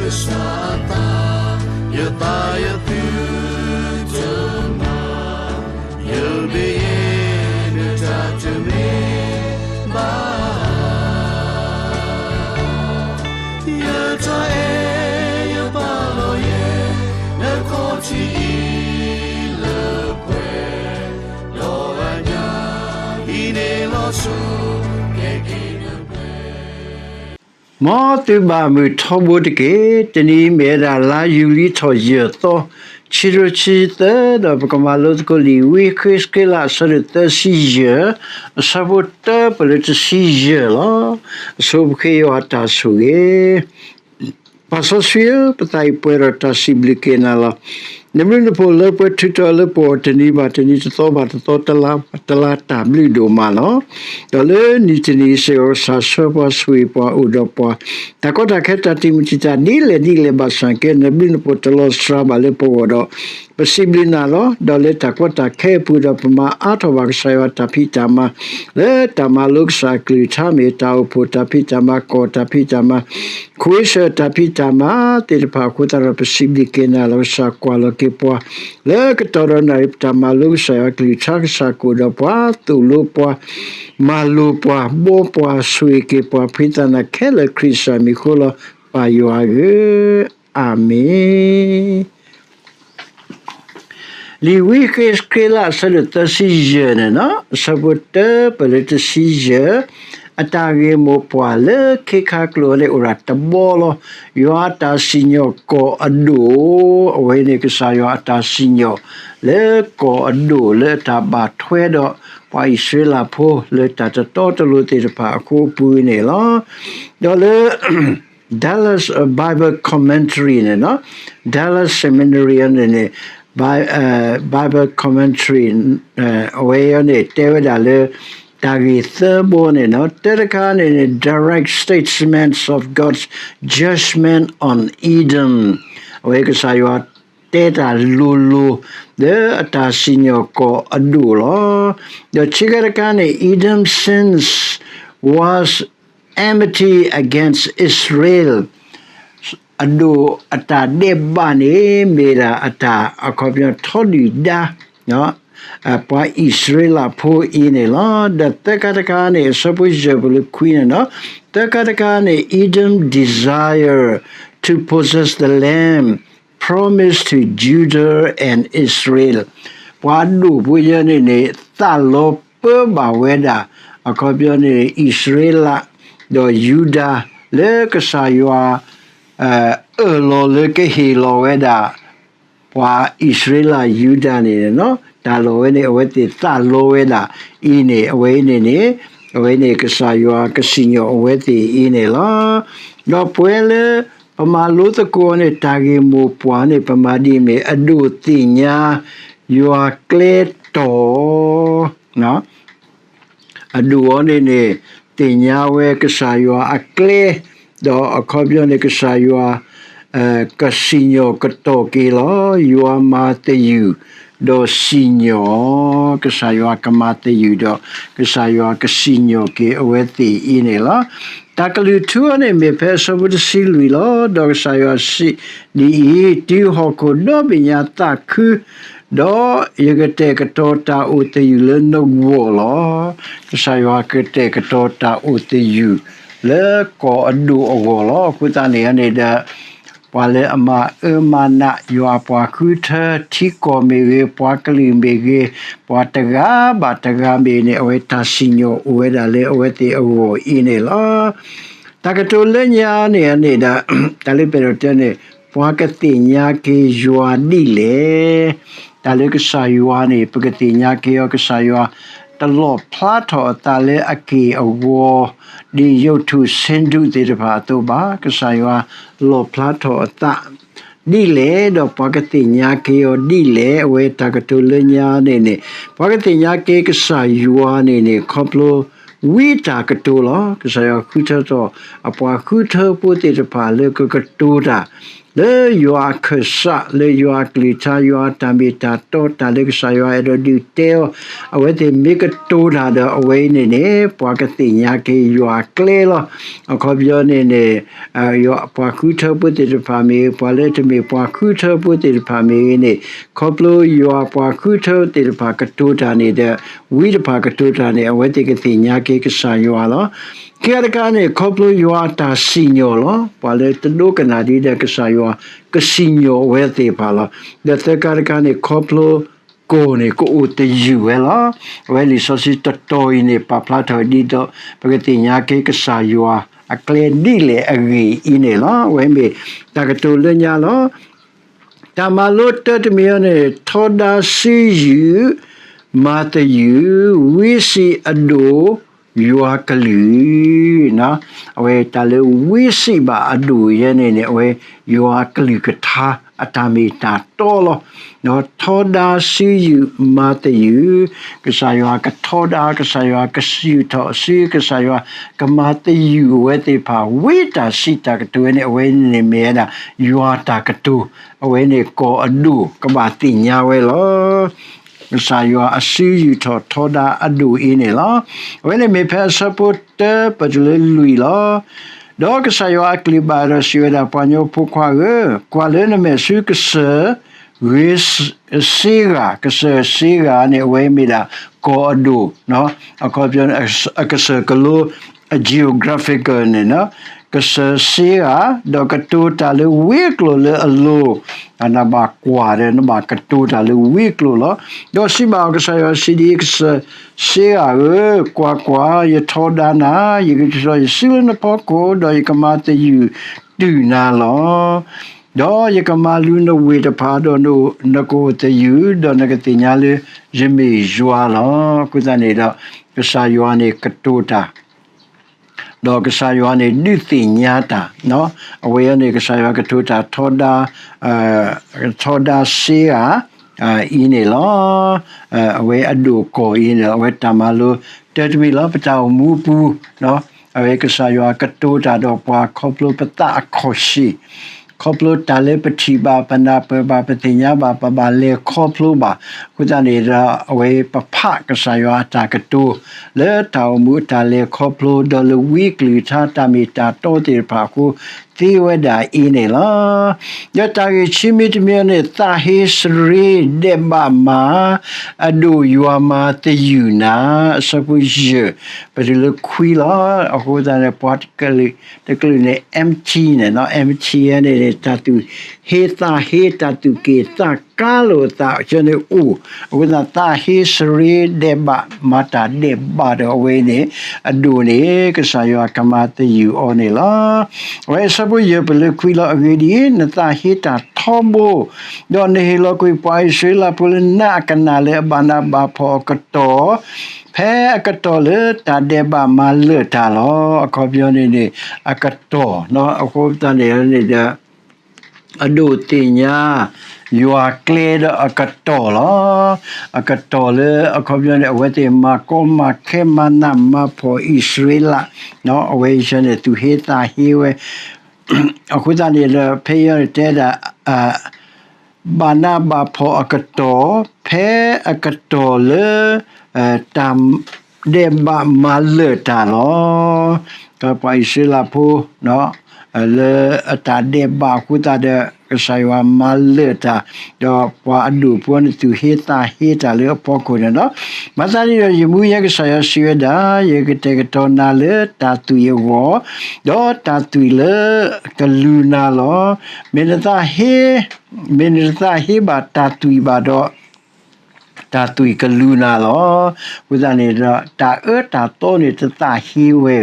ကစၢ်အသး, ယသးယသုတမၤ, ယမ့ၢ်ယဲနတၢ်တမ့ၢ်ဘၣ်. ယတၢ်အဲၣ်ယပာ်လီၤယဲ နခီၣ်ထံးအံၤလၢပှဲၤ, ဒီးအညၣ်အံၤန့ၣ်လီၤဆီ ကဲက့ၤနပှဲၤ မ်သုဘၣ်မုာ်ထီဘိတက့ၢ်. တနံၤအံၤမ့ၢ်ဝဲဒၣ်လါယူၤလံထီၣ်ယဲၢ်သီ, ခံကထိခံဆံသၢ, ဒီးပကမၤလိသကိးလံာ်ဝံဃ့းစက့လး အဆၢဒိၣ်သၢဆံယဲၢ်, အဆၢဖိတၢပၢၢ်လၢတဆံယဲၢ်လီၤ. အဆိပဃ့ယွၤအတၢ်ဆိၣ်ဂ့ၤ ပၢ်စီဆှံဧၢ, ပသးအံၤပှဲၤဒီးတၢ်စံးဘျုးက့ၤနၤလီၤ. နဘျုးနဖှိၣ်လၢပှဲၤထုးထီၣ်လၢပဂီၢ်တနံၤဘၣ်တနံၤ တသီဘၣ်တသီ တလါဘၣ်တလါ တၢ်ဘျုးဒိၣ်မးလီၤ. ဒီးလၢနံၣ်တနံၤစ့ၢ်ကီး ကစၢ်ဆှၢပှၤဆိၣ်ဂ့ၤပှၤအိၣ်ဒီးပှၤ တၢ်ကီတၢ်ခဲတၢ်တံာ်မုၢ်တံာ်တာ်ဒ်လဲၣ်ဒ်လဲၣ်ဘၣ်ဆၣ်က့ နဘျုးနဖှိၣ်တလီၤစှၤဘၣ်လၢပဂီၢ်ဒီး ပစံးဘျုးနၤလီၤ. ဒီးလၢတၢ်ကီတၢ်ခဲအပူၤဒီး ပမၤအါထီၣ်ဘၣ်ကစၢ်ယွၤတၢ်ဖံးတၢ်မၤ လၢတၢ်မၤလိကစၢ်အကလုၢ်ကထါ မ့ၢ်တၢ်အိၣ်ဖှိၣ်တၢ်ဖံးတၢ်မၤ ကီၢ်တၢ်ဖံးတၢ်မၤ ခဝ့ၡၢၣ်တၢ်ဖံးတၢ်မၤသ့ၣ်တဖၣ်အဃိသတးဒီး ပစံးဘျုးက့ၤနၤလီၤ. ကစၢ်ကွၢ်လီၤက့ၤပှၤ လၢကတီၢ်ဒီးနၣ်ရံၣ် ပတၢ်မၤလိကစၢ်ယွၤကလုၢ်ကထါ ကစၢ်ကအိၣ်ဒီးပှၤ သိၣ်လိပှၤ မၤလိပှၤ ဘှီပှၤ ဆိၣ်ဂ့ၤက့ၤပှၤ ဖှံသးနာ်ခဲလၢာ်ခရံာ်ကစၢ်မံၤအဃိလီၤ. ပၢ်ယွၤဧၢ, အၤမ့ၣ်. လံာ်ဝံဃ့းစက့လး အဆၢဒိၣ်သၢဆံယဲၢ်န့ၣ်လီၤ, အဆၢဖိတၢပၢၢ်လၢတဆံယဲၢ်, အတၢ်ဂ့ၢ်မိၢ်ပှၢ်လၢခ့ခါကျိာ်န့ၣ် အိၣ်ဒၣ်တဘီလီၤ. ယွၤအတၢ်စံၣ်ညီၣ်ကီၢ်အဒိၣ်, အဝဲန့ၣ်ကစၢ်ယွၤအတၢ်စံၣ်ညီၣ် လၢကီၢ်အဒိၣ်လၢအတၢ်ဘၣ်ထွဲဒီး ပှၤအံၣ်စရ့လးဖိလၢတၢ်တတီတလိၤသ့ၣ်တဖၣ်အဃိအပူၤန့ၣ်လီၤ. ဒီးလၢ Dallas Bible Commentary န့ၣ်လီၤ, Dallas Seminary န့ၣ်န့ၣ် Bible Commentary အဝဲအံၤန့ၣ် တဲဝဲဒၣ်လၢ တၢ်ဂ့ၢ်သၢဘီန့ၣ်လီၤ. တၢတခါန့ၣ်န့ၣ် direct statements of God's judgment on Edom, အဝဲကစၢ်ယွၤတဲတၢ်လိၤလိၤ လၢအတၢ်စံၣ်ညီၣ်ကီၢ်အဒိၣ်လီၤ. ဒီးခံခါတခါန့ၣ် Edom's sin was enmity against Israel, အဒိၣ်အတၢ်ဒဲးဘးန့ၣ် မ့ၢ်ဒၣ်အတၢ်အခီပညီထီဒုၣ်ဒါ ပှၤအံၣ်စရ့လးဖိအံၤန့ၣ်လီၤ. ဒီးသၢခါတခါန့ၣ် အဆၢဖိယဲၢ်ပူၤလၢခွံန့ၣ်လီၤ, သၢခါတခါန့ၣ် Edom desire to possess the land promised to Judah and Israel, ပှၤဒိၣ်ဖိယဲန့ၣ်န့ၣ် သးလီၤပၢဘၣ်ဝဲဒၣ် အခီပညီန့ၣ် အံၣ်စရ့လး ဒီးယူဒၤ လၢကစၢ်ယွၤ အၢၣ်လီၤလၢကဟ့ၣ်လီၤဝဲဒၣ် ပှၤအံၣ်စရ့လးယူဒၤန့ၣ် တၢ်လီၢ်ဝဲန့ၣ် အဝဲသ့ၣ်သးလီဝဲဒၣ်အံၤန့ၣ် အဝဲအံၤန့ၣ်န့ၣ် အဝဲန့ၣ်ကစၢ်ယွၤကစံၣ်ညီၣ်အဝဲသ့ၣ်အံၤန့ၣ်လီၤ. ဒီးပဝဲလၢ ပမၤလိသကိးန့ၣ် တၢ်ဂ့ၢ်မိၢ်ပှၢ်န့ၣ် ပမၤဒ်အမ့ၢ် အဒိၣ်သ့ၣ်ညါ ယွၤကျဲတီၢ် အဒိၣ်အံၤန့ၣ်န့ၣ် သ့ၣ်ညါဝဲကစၢ်ယွၤအကျဲ, ဒီးအခီပညီန့ၣ် ကစၢ်ယွၤ ကစံၣ်ညီၣ်ကတီၢ်က့ၤလီၤ. ယွၤမၤသယုၢ် ဒီးစံၣ်ညီၣ်, ကစၢ်ယွၤကမၤသယုၢ်ဒီး ကစၢ်ယွၤကစံၣ်ညီၣ်က့ၤအဝဲသ့ၣ်အံၤန့ၣ်လီၤ. တၢ်ကလုၢ်ထူအံၤန့ၣ် မ့ၢ်ဖဲအဆၢဖိတဆံလွံၢ်လီၤ. ဒီးကစၢ်ယွၤစံးဒ်အံၤ, တုၤဟီၣ်ခိၣ်ဒီဘ့ၣ်ညါသးခု ဒီးယကတဲာ်ကတီၤတၢ်အိၣ်သယုၢ်လၢနဂီၢ်လီၤ. ကစၢ်ယွၤကတဲာ်ကတီၤတၢ်အိၣ်သယုၢ် လၢကီၢ်အဒိၣ်အဂီၢ်လီၤ. အဃိသတးန့ၣ်န့ၣ်ဒီး ပှၤလၢအမၤအၢမၤနးယွၤ ပှၤဃုထၢထံကီၢ်မ့ၢ်ဂ့ၤ, ပှၤကလုာ်မ့ၢ်ဂ့ၤ, ပှၤတဂၤဘၣ်တဂၤမ့ၢ်ဂ့ၤန့ၣ် အဝဲတၢ်စံၣ်ညီၣ်အိၣ်ဝဲဒၣ်လၢအဝဲသ့ၣ်အဂီၢ်အံၤန့ၣ်လီၤ. တၢ်ကတိၤလၢညါန့ၣ်န့ၣ်ဒီး တၢ်လၢပအဲၣ်ဒိးတဲန့ၣ် ပှၤကသ့ၣ်ညါက့ၤယွၤဒ်လဲၣ်. တၢ်လၢကစၢ်ယွၤန့ၣ် ပကသ့ၣ်ညါက့ၤအီၤ ကစၢ်ယွၤ တလီၣ်ဖျါထီၣ်အသးလၢအက့ၢ်အဂီၤ ဒ်ရုပ်တုဆင်းတုသ့ၣ်တဖၣ်အသိးဘၣ်. ကစၢ်ယွၤလီၣ်ဖျါထီၣ်အသးဒ်လဲၣ်, ဒီးပှၤကသ့ၣ်ညါက့ၤအီၤဒ်လဲၣ်. အဝဲတၢ်ကတိၤလၢညါန့ၣ်န့ၣ် ပှၤကသ့ၣ်ညါက့ၤကစၢ်ယွၤန့ၣ်န့ၣ် ခီဖျိ ဝံတၢ်ကတိၤလီၤ. ကစၢ်ယွၤဃုထၢထီၣ် အပှၤဃုထၢဖိသ့ၣ်တဖၣ်လၢကကတိၤတၢ် လၢယွၤအခၢၣ်စး လၢယွၤအကလုၢ်ကထါ ယွၤအတၢ်မ့ၢ်တၢ်တီ တၢ်လၢကစၢ်ယွၤအဲၣ်ဒိးဒုးတဲအီၤ, အဝဲသ့ၣ်မ့ၢ်ကတိၤတၢ်ဒီး အဝဲအံၤန့ၣ်န့ၣ် ပှၤကသ့ၣ်ညါက့ၤယွၤအကျဲလီၤ. အခီပညီန့ၣ်န့ၣ် ပှၤဃုထၢဖိသ့ၣ်တဖၣ်မ့ၢ်ဂ့ၤ, ပှၤလၢတမ့ၢ်ပှၤဃုထၢဖိသ့ၣ်တဖၣ်မ့ၢ်ဂ့ၤန့ၣ်, ခီဖျိယွၤပှၤဃုထၢသ့ၣ်တဖၣ်ကတိၤတၢ်န့ၣ်ဒီး ဝံတဖၣ်ကတိၤတၢ်န့ၣ် အဝဲသ့ၣ်ကသ့ၣ်ညါက့ၤကစၢ်ယွၤလီၤ. ခံခါတခါန့ၣ် ခီဖျိယွၤအတၢ်စံၣ်ညီၣ်လီၤ. ပှၤလၢတဒိကနၣ်ဒံးဒီးကစၢ်ယွၤ ကစံၣ်ညီၣ်အဝဲသ့ၣ်တဖၣ်လီၤ. ဒီးသၢခါတခါန့ၣ် ခီဖျိကီၢ်န့ၣ် ကအိၣ်သယုၢ်ဝဲလီၤ. အဝဲလံာ်စီဆှံတတီၤအံၤန့ၣ် ပာ်ဖျါထီၣ်ဒ်သိး ပကသ့ၣ်ညါက့ၤကစၢ်ယွၤအကျဲဒ်လဲၣ်အဂ့ၢ်အံၤန့ၣ်လီၤ. အဝဲမ့ၢ်တၢ်ကတိၤလၢညါလီၤ. တၢ်မၤလိတၢတမံၤအံၤန့ၣ် ထီဒါစုယုၢ် မၤသယုၢ် ဝံစံးအဒိၣ် ယွၤကလုၢ်, အဝဲတၢ်လၢဝံစံးဘၣ်အဒိၣ်ယဲန့ၣ်န့ၣ် အဝဲယွၤကလုၢ်ကထါအတၢ်မ့ၢ်တၢ်တီလီၤ. ထီဒါစုယုၢ်မၤသယုၢ်, ကစၢ်ယွၤကထီဒါ, ကစၢ်ယွၤကယူၢ်ထီၣ်စု, ကစၢ်ယွၤကမၤသယုၢ်အဝဲသ့ၣ်တဖၣ် ဝံတၢ်စံးတၢ်ကတိၤဝဲန့ၣ် အဝဲန့ၣ်မ့ၢ်ဝဲဒၣ် ယွၤတၢ်ကတိၤ, အဝဲန့ၣ်ကီၢ်အဒိၣ်ကဘၣ်သ့ၣ်ညါဝဲလီၤ. ကစၢ်ယွၤအစုယူၢ်ထီၣ်ထီဒါအဒိၣ်အံၤန့ၣ်လီၤ. အဝဲန့ၣ်မ့ၢ်ဖဲအဆၢဖိတၢပတုၤလၢလွံၢ်လီၤ. ဒီးကစၢ်ယွၤအကလုၢ်ဘၣ်ဒီးစံးဝဲဒၣ်, ပှၤကညီဖိခွါဧၢ, ကွၢ်လၢနမဲာ်ဆူကစၢၢ်ဂ့ၤစ့ဂၤ, ကစၢၢ်စ့ဂၤန့ၣ် အဝဲမ့ၢ်ဒၣ်ကီၢ်အဒိၣ်, အခီပညီ အကစၢၢ်ကလိ geographical န့ၣ်, ကစၢၢ်စ့ဂၤ, ဒီးကတိၤတၢ်လၢဝံကျိာ်လၢအလိၤ, နဘၣ်ကွၢ်ဒီး နဘၣ်ကတိၤတၢ်လၢဝံကျိာ်လီၤ. ဒီးစံးဘၣ်အီၤ, ကစၢ်ယွၤစံးဒ်အံၤ, ကစၢၢ်စ့ဂၤဧၢ, ကွၢ်ကွၢ်, ယထီဒါနၤ, ယကထုးထီၣ်ယစုလၢနဖီခိၣ်, ဒီးယကမၤသယုၢ်တုာ်နၤလီၤ. ဒီးယကမၤလူၤနဝ့ၢ်တဖၣ်, ဒီးနကအိၣ်သယုၢ်, ဒီးနကသ့ၣ်ညါလၢယမ့ၢ်ယွၤလီၤ. အဃိသတးန့ၣ်ဒီး ကစၢ်ယွၤန့ၣ်ကတိၤတၢ် ဒီးကစၢ်ယွၤန့ၣ်ဒုးသ့ၣ်ညါတၢ်, အဝဲအံၤန့ၣ် ကစၢ်ယွၤကတိၤတၢ်ထီဒါ, ထီဒါစ့ဂၤအံၤန့ၣ်လီၤ. အဝဲအဒိၣ်ကီၢ်အံၤန့ၣ် အဝဲတၢ်မၤလိတၢတမံၤလီၤ. ပတၢ်အိၣ်မူပူၤ အဝဲကစၢ်ယွၤကတိၤတၢ်ဒီးပှၤခီဖျိပသးအခီၣ်ဆံၣ်, ခီဖျိတၢ်လၢပထံၣ်ဘၣ် ပနၢ်ပၢၢ်ဘၣ် ပသ့ၣ်ညါဘၣ် ပဘၣ်လဲၤခီဖျိဘၣ်. အဃိသတးန့ၣ်ဒီး အဝဲပဖးကစၢ်ယွၤအတၢ်ကတိၤ လၢတၢ်အိၣ်မူအတၢ်လဲၤခီဖျိ ဒီးလၢဝံအကလုၢ်ကထါတၢ်မ့ၢ်တၢ်တီသ့ၣ်တဖၣ်အဃိ သ့ဝဲဒၣ်အံၤန့ၣ်လီၤ. ဒီးတၢ်ဂ့ၢ်ခံမံၤတမံၤန့ၣ် သးဟ့စရ့ဒဲးဘးမၤ အဒိၣ်ယွၤမၤသယုၢ်နၤ, အဆၢဖိယဲၢ် ပတုၤလၢခွံလီၤ. အဃိသတးန့ၣ် ပှၤတကလုာ်န့ၣ် MT န့ၣ် MT န့ၣ်န့ၣ် တၢ်သူၣ်ဟ့သးဟ့ တၢ်သူၣ်က့ၣ်သးကါလိာ်သး ကန့ၣ်အိၣ်, အဃိသတး သးဟ့စရ့ဒဲးဘး မၤတၢ်ဒဲးဘးဒီးအဝဲန့ၣ် အဒိၣ်န့ၣ် ကစၢ်ယွၤကမၤသယုၢ်အီၤန့ၣ်လီၤ. အဝဲအဆၢဖိယဲၢ် ပတုၤလၢခွံလီၤ. အဂ့ၢ်ဒ်အံၤ, နသးဟ့တၢ်ထီဘိ, ဒီးနဟ့ၣ်လီၤကွံာ်ပှၤအံၣ်စရ့လးဖိလၢနၤအကနၣ်လၢအဘၣ်နးဘၣ်ဖှီၣ်အကတီၢ်, ဖဲအကတီၢ်လၢတၢ်ဒဲးဘးမၤလၢာ်တၢ်လီၤ. အခီပညီန့ၣ်န့ၣ် အကတီၢ်, အဃိသတးန့ၣ်န့ၣ်ဒီး အဒိၣ်သ့ၣ်ညါ ယွၤကျဲဒီးအကတီၢ်လီၤ. အကတီၢ်လၢအခီပညီန့ၣ် အဝဲသ့ၣ်မၤကီမၤခဲ မၤနးမၤဖှီၣ်အံၣ်စရ့လး, အဝဲအံၤန့ၣ် သူၣ်ဟ့သးဟ့ဝဲ, အဃိသတးန့ၣ်ဒီး ဖဲအံၤန့ၣ်တဲဒၣ် ဘၣ်နးဘၣ်ဖှီၣ်အကတီၢ်, ဖဲအကတီၢ်လၢ တၢ်ဒဲးဘးမၤလၢာ်တၢ်လီၤ. ပှၤအံၣ်စရ့လးဖိ လၢအတၢ်ဒဲးဘးအဃိသတးဒီး ကစၢ်ယွၤမၤလၢာ်တၢ်, ဒီးပှၤအဒိၣ်ဖိန့ၣ် သူၣ်ဟ့သးဟ့တၢ်လၢအဖီခိၣ်န့ၣ်လီၤ. မၤသးဒ်န့ၣ်ဒီး ယမူယဲကစၢ်ယွၤစံးဝဲဒၣ်, ယကတဲာ်ကတီၤနၤလၢတၢ်သွံၣ်အဂီၢ်, ဒီးတၢ်သွံၣ်လၢကလူၤနၤလီၤ. မ့ၢ်နသးဟ့ မ့ၢ်နတသးဟ့ဘၣ်တၢ်သွံၣ်ဘၣ်ဒီး တၢ်သွံၣ်ကလူၤနၤလီၤ. အဃိသတးန့ၣ်ဒီး တၢ်အၢတၢ်သီန့ၣ် တသးဟ့ဝဲ,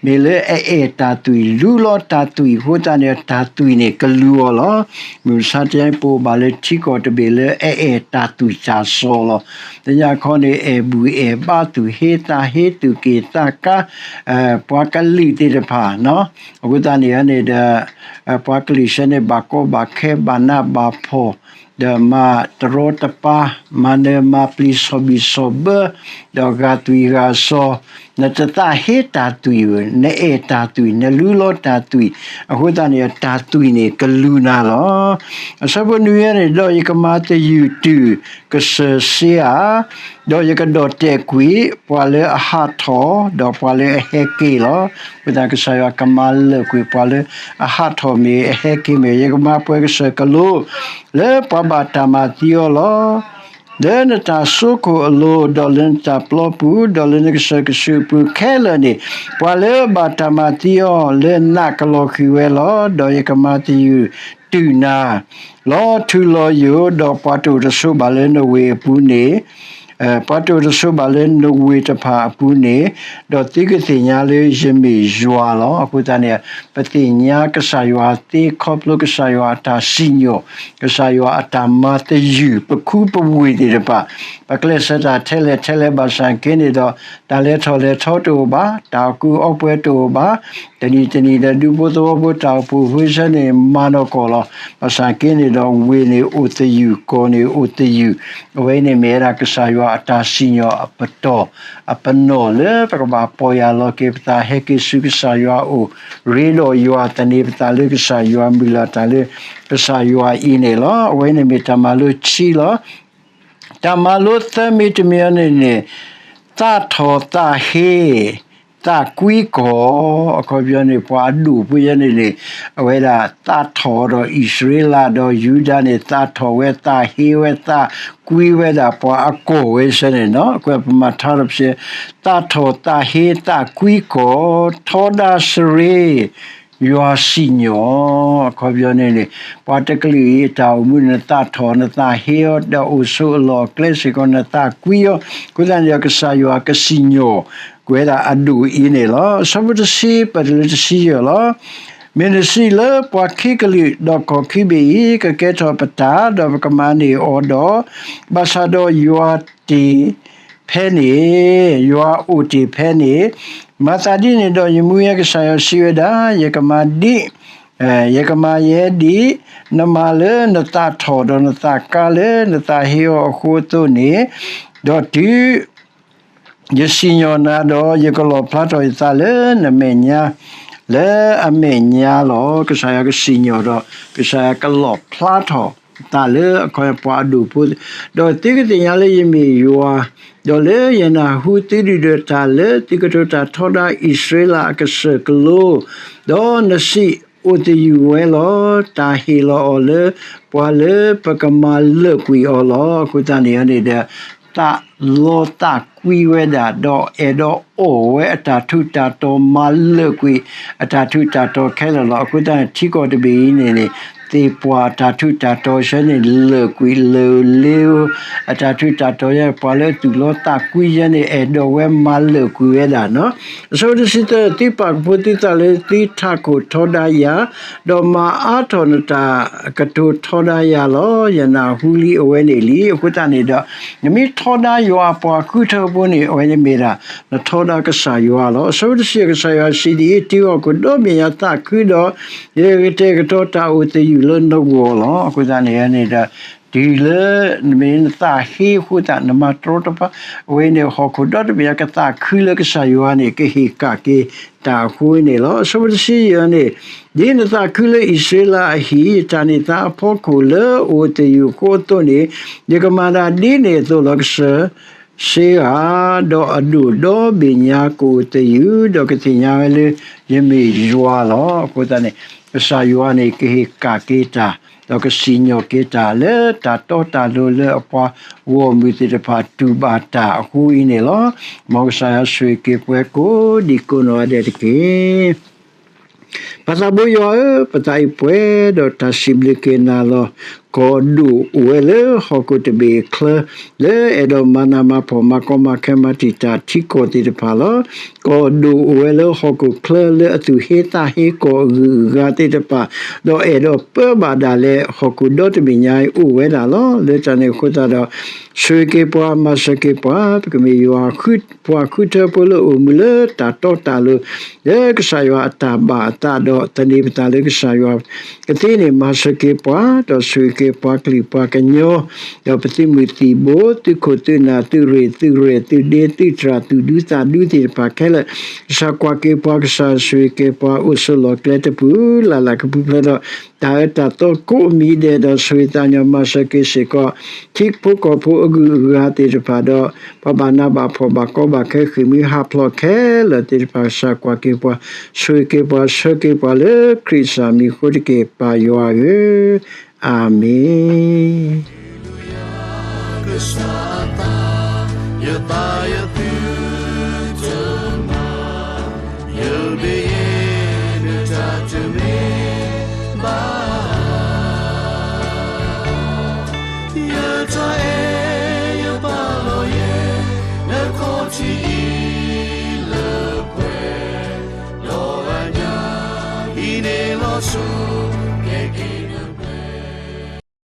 မ့ၢ်လၢအအဲၣ်တၢ်သွံၣ် လူလီၤတၢ်သွံၣ်အဃိသတးန့ၣ် တၢ်သွံၣ်န့ၣ်ကလူၤအီၤလီၤ. မုၢ်မဆါတနံၤအံၤ ပအိၣ်ဘၣ်လၢထံကီၢ်တဘ့ၣ်လၢအအဲၣ်တၢ်သွံၣ်တၢ်စီၤလီၤ. တနံၤအံၤခီန့ၣ် အဲၣ်ဘူၣ်အဲၣ်ဘါ သူၣ်ဟ့သးဟ့ သူၣ်က့ၣ်သးကါ, ပှၤကလုာ်သ့ၣ်တဖၣ် အဃိသတးန့ၣ်န့ၣ်ဒီး ပှၤကလုာ်စ့ၢ်န့ၣ် ဘၣ်ကီဘၣ်ခဲ ဘၣ်နးဘၣ်ဖှီၣ် ဒီးမၤတရီတပါ, မၤနၢၤမၤပျံၤ ဆီၣ်ဘံၣ်ဆီၣ်ဘၢ, ဒီးဂာ်သွံၣ်ဂာ်စီၤ, နတသးဟ့တၢ်သွံၣ်ဧၢ, နအဲၣ်တၢ်သွံၣ်, နလူလီၤတၢ်သွံၣ်, အဃိသတးန့ၣ် တၢ်သွံၣ်န့ၣ်ကလူၤနၤလီၤ. အဆၢဖိနွံန့ၣ်, ဒီးယကမၤသယုၢ်တုၤကစၢၢ်စ့ဧါ, ဒီးယကဒီၣ်တဲာ်ကွံာ်ပှၤလၢအဟးထီၣ်, ဒီးပှၤလၢအဟဲက့ၤလီၤ. အဃိသတးကစၢ်ယွၤကမၤလၢာ်ကွံာ်ပှၤလၢအဟးထီၣ်မ့ၢ် အဟဲက့ၤမ့ၢ်, ယကမၤပှဲၤကစၢၢ်ကလိ လၢပှၤဘၣ်တၢ်မၤသံအီၤလီၤ. လၢနတၢ်စိခိၣ်အလိၤ, ဒီးလၢနတၢ်ပျီပူၤ, ဒီးလၢနကစၢၢ်ကဆူးအပူၤခဲလၢာ်န့ၣ်, ပှၤလၢအဘၣ်တၢ်မၤသံအီၤ လၢနးကလီၤဃံၤဝဲလီၤ. ဒီးယကမၤသယုၢ်တုၤနၤ, လီၤထူလီၤယိာ်, ဒီးပှၤတအိၣ်တဆိးဘၣ်လၢနဝ့ၢ်အပူၤန့ၣ်, ပှၤတအိၣ်တဆိးဘၣ်လၢနဝ့ၢ်တဖၣ်အပူၤန့ၣ်, ဒီးသုကသ့ၣ်ညါလၢယမ့ၢ်ယွၤလီၤ. အဃိသတးန့ၣ် ပသ့ၣ်ညါကစၢ်ယွၤသ့ခီဖျိကစၢ်ယွၤအတၢ်စံၣ်ညီၣ်, ကစၢ်ယွၤအတၢ်မၤသယုၢ် ပခူပဝ့ၢ်သ့ၣ်တဖၣ်, ပကျဲးစၢးတၢ်ထဲလဲၣ်ထဲလဲၣ်ဘၣ်ဆၣ်က့န့ၣ်ဒီး, တၢ်လဲၤထီၣ်လဲၤထီတအိၣ်ဘၣ်, တၢ်အီၣ်ကူအီပှဲၤတအိၣ်ဘၣ်, တနံၤတနံၤဒီးဒူဖိသဝီဖိတၢ်အိၣ်ဖှိၣ်ဖိဆၢန့ၣ် မၤနီၢ်ကီၢ်လီၤ. ဘၣ်ဆၣ်က့န့ၣ်ဒီး ဝ့ၢ်န့ၣ်အိၣ်သယုၢ်, ကီၢ်န့ၣ်အိၣ်သယုၢ်, အဝဲန့ၣ်မ့ၢ်ဝဲဒၣ်ကစၢ်ယွၤအတၢ်စံၣ်ညီၣ်အပတီၢ်, အပနီၣ်လၢပကဘၣ်ပီၢ်ယၢ်လီၤက့ၤပသး ဟဲက့ၤဆူကစၢ်ယွၤအအိၣ်, ရ့ဒီးယွၤ သန့ၤပသးလၢကစၢ်ယွၤ မုၢ်လၢ်တၢ်လၢကစၢ်ယွၤအံၤန့ၣ်လီၤ. အဝဲန့ၣ်မ့ၢ်တၢ်မၤလိခံလီၤ. တၢ်မၤလိသၢမံၤတမံၤအံၤန့ၣ်န့ၣ်, သးထီၣ်သးဟ့, သးကွံကီၢ်, အခီပညီန့ၣ် ပှၤအဒိၣ်ဖိယဲန့ၣ်န့ၣ်, အဝဲဒၣ်သးထီၣ်ဒီးအံၣ်စရ့လးဒီးယူဒၤန့ၣ် သးထီၣ်ဝဲ သးဟ့ဝဲ သးကွံဝဲဒၣ်ပှၤအကီၢ်ဝဲဆၢန့ၣ်နီၤ, အကွဲးပမၤထါဒီးပစဲး, သးထီၣ်သးဟ့သးကွံကီၢ်, ထီဒါစရ့ ယွၤစံၣ်ညီၣ်, အခီပညီန့ၣ်န့ၣ်, ပှၤတကလုာ်အံၤအတၢ်အိၣ်မူန့ၣ် နသးထီၣ်နသးဟ့အီၤ, ဒီးအိၣ်ဆိးအလီၢ်အကျဲစ့ၢ်ကီး နသးကွံအီၤ, အဃိသတးန့ၣ်ဒီး ကစၢ်ယွၤကစံၣ်ညီၣ်ကွံာ်ဝဲဒၣ်အဒိၣ်အံၤန့ၣ်လီၤ. အဆၢဖိတဆံ ပတုၤလၢတဆံယဲၢ်လီၤ. မ့ၢ်နစံးလၢပှၤခံကလုာ်, ဒီးကီၢ်ခံဘ့ၣ်အံၤ ကကဲထီၣ်ပတၢ်, ဒီးပကမၤန့ၢ်အီၤဒီး, ဘၣ်ဆၣ်ဒီးယွၤတ့ၢ်ဖဲန့ၣ်, ယွၤအိၣ်တ့ၢ်ဖဲန့ၣ်, မၤသးဒ်န့ၣ်ဒီး ယမူယဲကစၢ်ယွၤစံးဝဲဒၣ်, ယကမၤဒ် ယကမၤယဲဒ် နမၤလၢနသးထီၣ်ဒီးနသးကါလၢနသးဟ့အီၤအဃိအသိးန့ၣ်, ဒီးတုၤယစံၣ်ညီၣ်နၤဒီး ယကလီၣ်ဖျါထီၣ်ယသးလၢနမဲာ်ညါ, လၢအမဲာ်ညါလီၤ. ကစၢ်ယွၤကစံၣ်ညီၣ်ဒီး ကစၢ်ယွၤကလီၣ်ဖျါထီၣ်သးလၢအခီပှၤအဒိၣ်ဖိ, ဒီးသုကသ့ၣ်ညါလၢယမ့ၢ်ယွၤ, ဒီးလၢယနၢ်ဟူသုဒုၣ်ဒီးတၢ်လၢသုကတိၤတၢ်ထီဒါအံၣ်စရ့လးအကစၢၢ်ကလိ, ဒီးနစံးအိၣ်သယုၢ်ဝဲလီၤ. တၢ်ဟ့ၣ်လီၤအီၤလၢပှၤလၢပကမၤလၢာ်ကွံာ်အီၤလီၤ. အဃိသတးန့ၣ်န့ၣ်ဒီး သးလီသးကွံဝဲဒၣ် ဒီးအဲၣ်ဒိးအီၣ်ဝဲအတၢ်ထူးတၢ်တီၤ မၤလၢာ်ကွံာ်အတၢ်ထူးတၢ်တီၤခဲလၢာ်လီၤ. အဃိသတးန့ၣ် ထံကီၢ်တဘ့ၣ်အံၤန့ၣ်န့ၣ် သ့ၣ်ပှၢ်တၢ်ထူးတၢ်တီၤဆၢန့ၣ် လၢာ်ကွံာ်လၢာ်လ့ဧိၤ, အတၢ်ထူးတၢ်တီၤယဲ ပှၤလၢအသူၣ်လီသးကွံယဲန့ၣ် အဲၣ်ဒိးဝဲမၤလၢာ်ကွံာ်ဝဲဒၣ်နီၤ. အဆၢဖိတဆံသၢ, သုပာ်ကဖိသုသးလၢသုထးခိၣ်ထီဒါယၤ, ဒီးမၤအါထီၣ်နတၢ်ကတိၤထီဒါယၤလီၤ. ယနၢ်ဟူလံအဝဲန့ၣ်လံ. အဃိသတးန့ၣ်ဒီး နမ့ၢ်ထီဒါယွၤအပှၤဃုထၢဖိန့ၣ် အဝဲန့ၣ်မ့ၢ်ဒၣ် နထီဒါကစၢ်ယွၤလီၤ. အဆၢဖိတဆံယဲၢ် ကစၢ်ယွၤစံးဒ်အံၤ, တုၤဟီၣ်ခိၣ်ဒီဘ့ၣ်ညါသးခုဒီး, ယကကတဲာ်ကတီၤတၢ်အိၣ်သယုၢ်လၢနဂီၢ်လီၤ. အဃိသတးန့ၣ်န့ၣ်ဒီး တုၤလၢနမ့ၢ်နသးဟ့အဃိသတး နမၤတရီတပါ, အဝဲန့ၣ်ဟီၣ်ခိၣ်ဒီတဘ့ၣ်ညါကသးခုလၢကစၢ်ယွၤန့ၣ် ကဟ့ၣ်ကၣ်က့ၤတၢ်အဃိန့ၣ်လီၤ. အဆၢဖိတဆံယဲၢ်န့ၣ်, ဒ်နသးခုလၢအံၣ်စရ့လးအဟံၣ်, တၢ်န့ၢ်သါအဖီခိၣ်လၢအအိၣ်သယုၢ်အဃိအသိးန့ၣ်, ယကမၤဒၣ်ဒ်န့ၣ်အသိးလီၤ. ကစၢၢ်စ့ဧၢ, ဒီးအဒိၣ်ဒီဘ့ၣ်ညါကအိၣ်သယုၢ်, ဒီးကသ့ၣ်ညါဝဲလၢယမ့ၢ်ယွၤလီၤ. အဃိသတးန့ၣ် ကစၢ်ယွၤန့ၣ် ကဟ့ၣ်ကၣ်က့ၤတၢ်, ဒီးကစံၣ်ညီၣ်က့ၤတၢ်လၢတၢ်တီတၢ်လိၤလၢအပှၤဂီၢ်မုၢ်သ့ၣ်တဖၣ်တူၢ်ဘၣ်တၢ်အဃိအံၤန့ၣ်လီၤ. မ်ကစၢ်ယွၤဆိၣ်ဂ့ၤက့ၤပှၤကိးဒံကိးနီၢ်ဂၤဒဲးတက့ၢ်. ပၢ်သးဘိယွၤဧၢ, ပသးအံၤပှဲၤဒီးတၢ်စံးဘျုးက့ၤနၤလီၤ. ကီၢ်ဒိၣ်အိၣ်ဝဲလၢဟီၣ်ခိၣ်တဘ့ၣ်အချၢ, လၢအဲၣ်ဒိးမၤနးမၤဖှီၣ် မၤကီမၤခဲ မၤတံာ်တာ်ထံကီၢ်သ့ၣ်တဖၣ်လီၤ. ကီၢ်ဒိၣ်အိၣ်ဝဲလၢဟီၣ်ခိၣ်ချၢ လၢအသူၣ်ဟ့သးဟ့ကီၢ်အဂုၤအဂၤသ့ၣ်တဖၣ်, ဒီးအဲၣ်ဒိးပၢဘၣ်ဒၣ်လဲာ်ဟီၣ်ခိၣ်ဒီတဘ့ၣ်ညါအံၤအိၣ်ဝဲဒၣ်လီၤ. လၢတၢ်န့ၣ်အဃိသတးဒီး ဆိၣ်ဂ့ၤက့ၤပှၤ မၤစၢၤက့ၤပှၤ, ပကမ့ၢ်ယွၤပှၤဃုထၢဖိလၢအိၣ်မူလၢတၢ်တီတၢ်လိၤ လၢကစၢ်ယွၤအတၢ်ဘၣ်အသးဒီး သန့ၤပသးလၢကစၢ်ယွၤကသ့န့ၣ် မၤစၢၤက့ၤပှၤ, ဒီးဆိၣ်ဂ့ၤ က့ၤပှၤကလုာ်ပှၤကညီ, ဒီးပသုးမုၢ်သံၣ်ဘိ, သုးခိၣ်သုးနၢ်, သုးရ့ၣ်သုးရဲၣ်, သုးဒ့သုးတြၢ်, သုးဒူသးဒူသ့ၣ်တဖၣ်ခဲလၢာ်, ကစၢ်ကွၢ်က့ၤပှၤ, ကစၢ်ဆိၣ်ဂ့ၤက့ၤပှၤ, အိၣ်ဆိးလီၢ်ကျဲတပူၤလၢ်လၢ်ကပူၤဖျဲးဒီး တၢ်အၢတၢ်သီကိးမံၤဒဲး, ဒီးဆိၣ်ဂ့ၤသးကညီၤမၤစၢၤက့ၤစ့ၢ်ကီး ထံဖိကီၢ်ဖိအဂုၤအဂၤသ့ၣ်တဖၣ်ဒီး ပှၤဘၣ်နးဘၣ်ဖှီၣ်ဘၣ်ကီဘၣ်ခဲ ဃ့ၢ်မှံဟးဖျိးခဲလၢာ်သ့ၣ်တဖၣ် ကစၢ်ကွၢ်က့ၤပှၤ, ဆိၣ်ဂ့ၤက့ၤပှၤ, ဆှၢက့ၤပှၤလၢခရံာ်ကစၢ်မံၤအဃိတက့ၢ် ပၢ်ယွၤဧၢ, အၤမ့ၣ်. ကစၢ်အသး, ယသးယသုတမၤ, ယမ့ၢ်ယဲနတၢ်တမ့ၢ်ဘၣ်, ယတၢ်အဲၣ်ယပာ်လီၤယဲ, နခီၣ်ထံးအံၤလၢပှဲၤ, ဒီးအညၣ်အံၤန့ၣ်လီၤဆီ